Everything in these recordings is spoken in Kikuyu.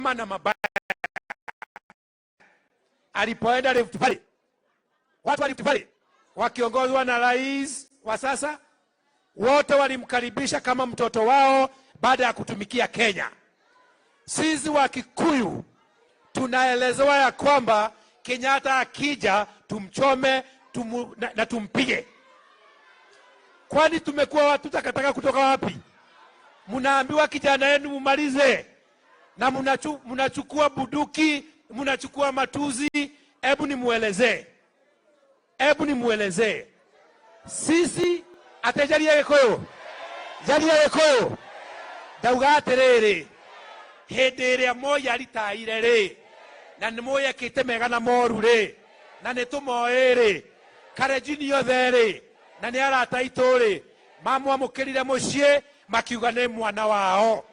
Mema na mabaya. Alipoenda Rift Valley, watu wa Rift Valley wakiongozwa na rais wa sasa, wote walimkaribisha kama mtoto wao baada ya kutumikia Kenya. Sisi wa Kikuyu tunaelezewa ya kwamba Kenyatta akija tumchome na tumpige. Kwani tumekuwa watu takataka kutoka wapi? Mnaambiwa kijana yenu mumalize, na mnachukua buduki, mnachukua matuzi. Hebu nimuelezee, hebu nimuelezee, sisi atejaria Gikuyu, jaria Gikuyu, ndauga atiriri, hindi ĩrĩa Moi aritaire rĩ, na nĩ mũĩ ekĩte mega na moru rĩ, na nĩ tũmoĩ rĩ, Kalenjin othe rĩ, na nĩ arata aitũ rĩ, mamwamũkĩrire mũciĩ makiuga nĩ mwana wao,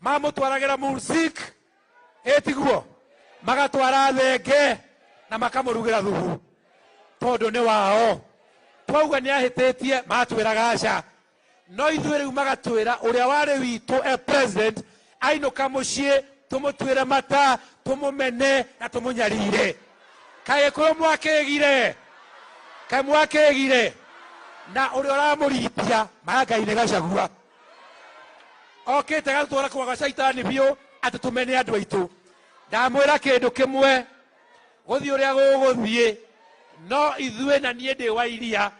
mamũtwaragĩra mursik ĩtiguo, magatwara thenge na makamũrugĩra thubu tondũ nĩ wao. Twauga nĩ ahĩtĩtie, matwĩraga aca, no ithuĩ rĩu magatwĩra ũrĩa warĩ witũ e president ainũka mũciĩ tũmũtuĩre mata, tũmũmene na tũmũnyarire. Kaĩ Gĩkũyũ mwakĩgire, kaĩ mwakĩgire, na ũrĩa ũramũritia maya Ngai nĩ Gachagua okĩte gatwara kwaga caitani biũ atĩ tũmene andũ aitũ. Ndamwĩra kĩndũ kĩmwe, gũthiĩ ũrĩa gũgũthiĩ, no ithuĩ na niĩ ndĩ wa iria,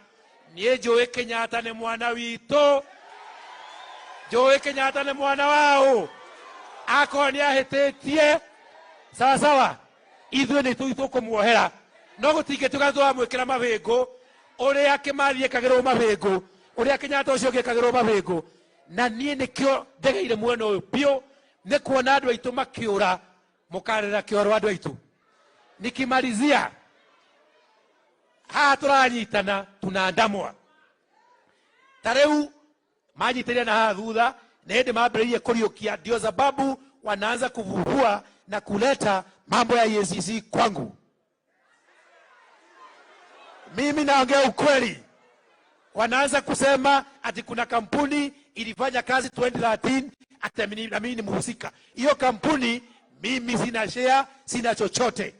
niĩ njũĩ Kenyatta nĩ mwana witũ, njũĩ Kenyatta nĩ mwana waũ, akorwo nĩ ahĩtĩtie sawa sawa, ithuĩ nĩ tũkũmuohera, no gũtingĩtuĩka tũramwĩkĩra mabĩngũ ũrĩa Kĩmathi ekagĩrwo mabĩngũ, ũrĩa Kenyatta ũcio ũngĩ ekagĩrwo mabĩngũ. Na niĩ nĩkĩo ndegeire mwena ũyũ biũ, nĩ kuona andũ aitũ makĩũra, mũkarĩra kĩoro andũ aitũ. Nikimalizia haha tũranyitana tunaandamwa, ta rĩu manyitĩrĩre na haha thutha, nĩ hĩndĩ mambĩrĩirie kũriũkia, ndio sababu wanaanza kuvuvua na kuleta mambo ya EACC kwangu. Mimi naongea ukweli. Wanaanza kusema ati kuna kampuni ilifanya kazi 2013, ati na mimi ni mhusika. Hiyo kampuni mimi sina share, sina chochote.